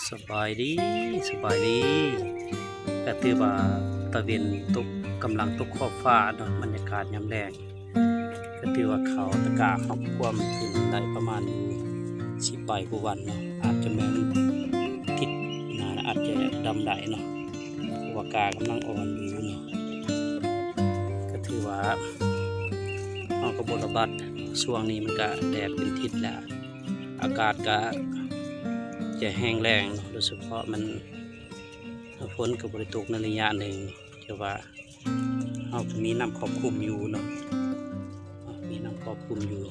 ສະບາຍດີ ສະບາຍດີ. ກະຖືວ່າຕາເວັນຕົກ ກຳລັງຕົກຂອບຟ້າເນາະ, ບັນຍາກາດຍາມແລງ. ກະຖືວ່າເຂົ້າຕະກ້າຮອກກວມຂຶ້ນໄດ້ປະມານຢູ່ສິບປາຍກວ່າວັນເນາະ, ອາດຈະແມ່ນທິດໜ້າອາດຈະດຳໄດ້ເນາະ, ເພາະວ່າກ້າກຳລັງອ່ອນຢູ່ເນາະ. ກະຖືວ່າເຮົາກະບໍ່ລະບັດ, ຊ່ວງນີ້ມັນກະແດດເປັນທິດແລ້ວ. ອາກາດກະຈະແຫ້ງແລ້ງເນາະ, ໂດຍສະເພາະມັນ ຝົນກະບໍ່ໄດ້ຕົກໃນໄລຍະໜຶ່ງ, ແຕ່ວ່າເຮົາກະມີນ້ຳຄອບຄຸມຢູ່ເນາະ, ມີນ້ຳຄອບຄຸມຢູ່,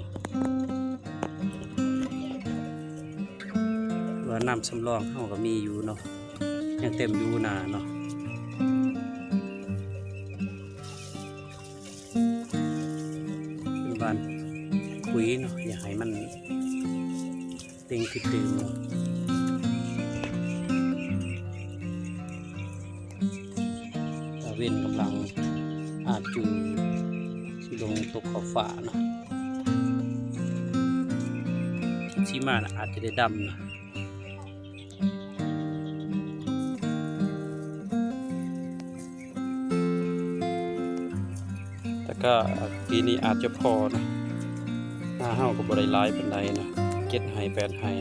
ວ່ານ້ຳສຳລອງເຮົາກະມີຢູ່ເນາະ, ຍັງເຕັມຢູ່ນາເນາະ. ເປັນຫວ່ານປຸ໋ຍເນາະ, ຢ່າໃຫ້ມັນເຕັງທີ່ຕື່ມເນາະ. ຕາເວັນກຳລັງອາດຢູ່ ຊິລົງຕົກຂອບຟ້າເນາະ, ຊິມານະ ອາດຈະໄດ້ດຳນະ. ແຕ່ກະປີນີ້ອາດຈະພໍນະ, ນາເຮົາກະບໍ່ໄດ້ຫຼາຍປານໃດນະ, ເຈັດໄຮ່ແປດໄຮ່